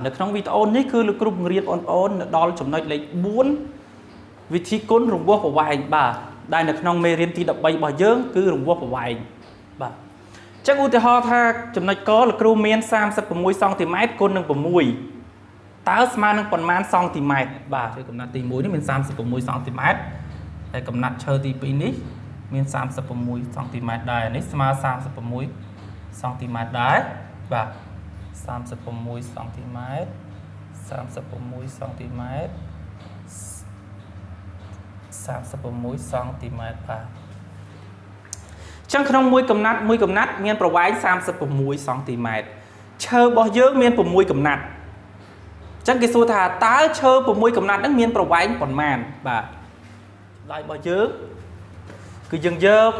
នៅក្នុងវីដេអូនេះគឺលោកគ្រូបង្រៀនបងប្អូននៅដល់ចំណុចលេខ4វិធីគុណរង្វាស់ប្រវែងបាទដែលនៅក្នុងមេរៀនទី13របស់យើងគឺរង្វាស់ប្រវែងបាទអញ្ចឹងឧទាហរណ៍ថាចំណុចកលោកគ្រូមាន36សង់ទីម៉ែត្រគុណនឹង6តើស្មើនឹងប៉ុន្មានសង់ទីម៉ែត្របាទគឺកំណាត់ទី1នេះមាន36សង់ទីម៉ែត្រហើយកំណាត់ឈើទី2នេះមាន36សង់ទីម៉ែត្រដែរនេះស្មើ36សង់ទីម៉ែត្រដែរបាទ36សង់ទីម៉ែត្រ36សង់ទីម៉ែត្រ36សង់ទីម៉ែត្របាទអញ្ចឹងក្នុងមួយកំណាត់មួយកំណាត់មានប្រវែង36សង់ទីម៉ែត្រឈើរបស់យើងមាន6កំណាត់អញ្ចឹងគេសួរថាតើឈើ6កំណាត់ហ្នឹងមានប្រវែងប៉ុន្មានបាទចម្លើយរបស់យើងគឺយើងយក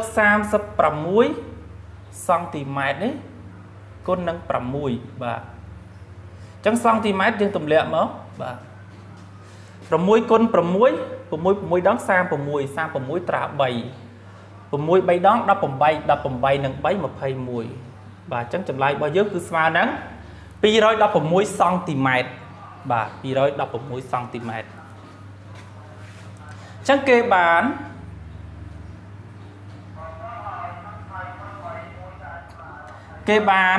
36សង់ទីម៉ែត្រនេះគុណនឹង6បាទអញ្ចឹងសង់ទីម៉ែត្រយើងទម្លាក់មកបាទ6គុណ6 6 6ដង36 36ត្រា3 6 3ដង18 18និង3 21បាទអញ្ចឹងចម្លើយរបស់យើងគឺស្មើនឹង216សង់ទីម៉ែត្របាទ216សង់ទីម៉ែត្រអញ្ចឹងគេបានគេបាន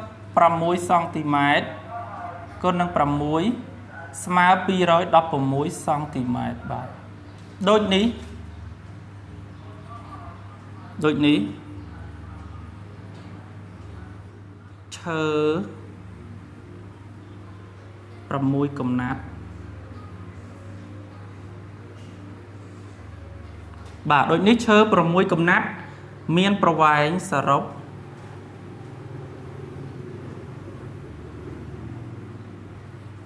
36សង់ទីម៉ែត្រគុណនឹង6ស្មើ216សង់ទីម៉ែត្របាទដូចនេះដូចនេះឈើ6កំណាត់បាទដូចនេះឈើ6កំណាត់មានប្រវែងសរុប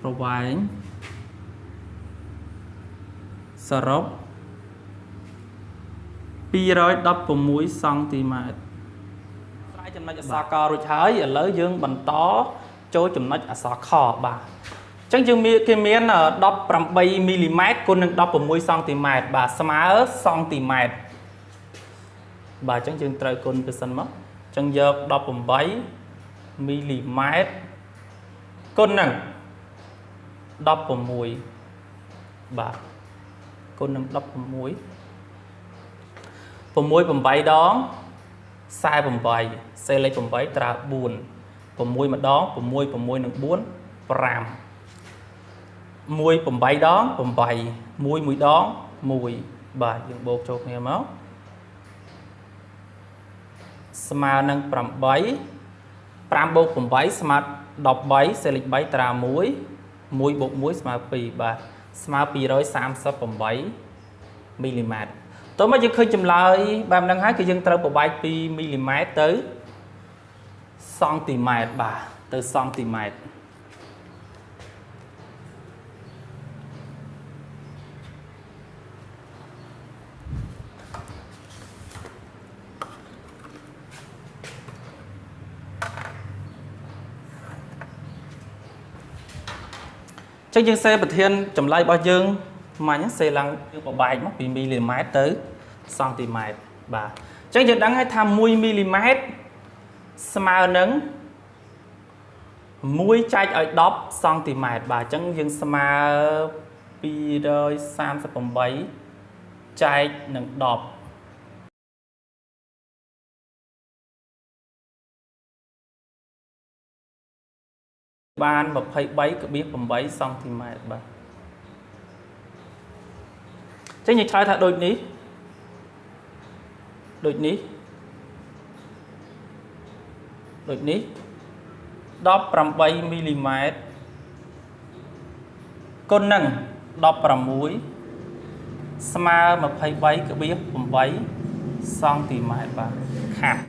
ប្រវែងសរុប216សង់ទីម៉ែត្រស្រ័យចំណុចអក្សរករួចហើយឥឡូវយើងបន្តចូលចំណុចអក្សរខបាទអញ្ចឹងយើងមានគេមាន18មីលីម៉ែត្រគុណនឹង16សង់ទីម៉ែត្របាទស្មើសង់ទីម៉ែត្របាទអញ្ចឹងយើងត្រូវគុណទៅសិនមកអញ្ចឹងយក18មីលីម៉ែត្រគុណនឹង16បាទគុណនឹង16 6 8ដង48សេលេខ8ត្រា4 6ម្ដង6 6នឹង4 5 1 8ដង8 1 1ដង1បាទយើងបូកចូលគ្នាមកស្មើនឹង8 5បូក8ស្មើ13សេលេខ3ត្រា1 1បូក1ស្មើ2បាទស្មើ238មីលីម៉ែត្រតោះមកយើងឃើញចម្លើយបែបហ្នឹងហើយគឺយើងត្រូវប្របែកពីមីលីម៉ែត្រទៅសង់ទីម៉ែត្របាទទៅសង់ទីម៉ែត្រចឹងយើងសេប្រធានចម្លើយរបស់យើងមាញ់សេឡើងយើងប្របែកមកពីមីលីម៉ែត្រទៅសង់ទីម៉ែត្របាទអញ្ចឹងយើងដឹងហើយថា1មីលីម៉ែត្រស្មើនឹង1ចែកឲ្យ10សង់ទីម៉ែត្របាទអញ្ចឹងយើងស្មើ238ចែកនឹង10បាន 23.8 សង់ទីម៉ែត្របាទអញ្ចឹងយើងឆ្លើយថាដូចនេះដូចនេះដូចនេះ18មីលីម៉ែត្រគុណនឹង16ស្មើ 23.8 សង់ទីម៉ែត្របាទខាត់